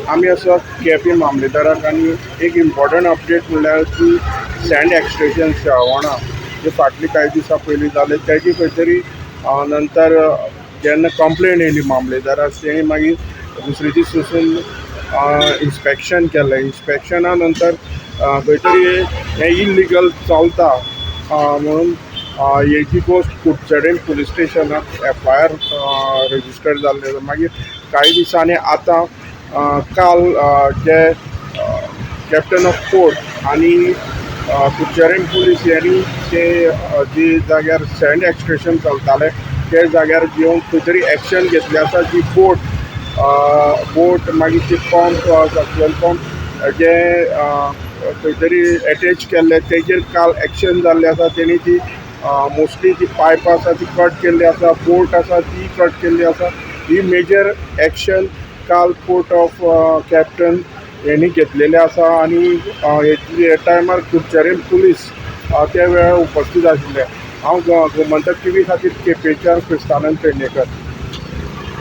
आमी आसा केपें मामलेदाराक आनी एक इम्पॉर्टंट अपडेट म्हणल्यार की सँड एक्सट्रेशन श्रावणा जे फाटली कांय दिसां पयलीं जाले, तेजी खंय तरी नंतर जेन्ना कंप्लेन येयली मामलेदाराक, तेणी मागीर दुसरे दीस वचून इन्स्पेक्शन केलें. इन्स्पेक्शना नंतर खंय तरी हें इल्लिगल चलता म्हणून हेजी गोश्ट कुडचडें पुलीस स्टेशनाक एफआयआर रजिस्टर जाल्ले. मागीर कांय दिसांनी आतां काल जे कॅप्टन ऑफ पोर्ट आनी कुडचडें पुलीस यांनी ते जी जाग्यार सँड एक्सट्रेशन चलतालें ते जाग्यार येवन खंय तरी एक्शन घेतली आसा. जी बोट बोट मागीर ती पंप, सक्शन पंप जे खंय तरी एटेच केल्ले, तेजेर काल एक्शन जाल्लें आसा. तेणी ती मोस्टली ती पायपां आसा ती कट केल्ली आसा, बोट आसा ती कट केल्ली आसा. ही मेजर एक्शन काल पोर्ट ऑफ कॅप्टन हेणी घेतलेले आसा आनी हे टायमार कुडचडें पुलीस त्या वेळार उपस्थीत आशिल्ले. हांव गोमंतक टीव्ही खातीर केपेंच्यान क्रिस्तानंद पेडणेकर.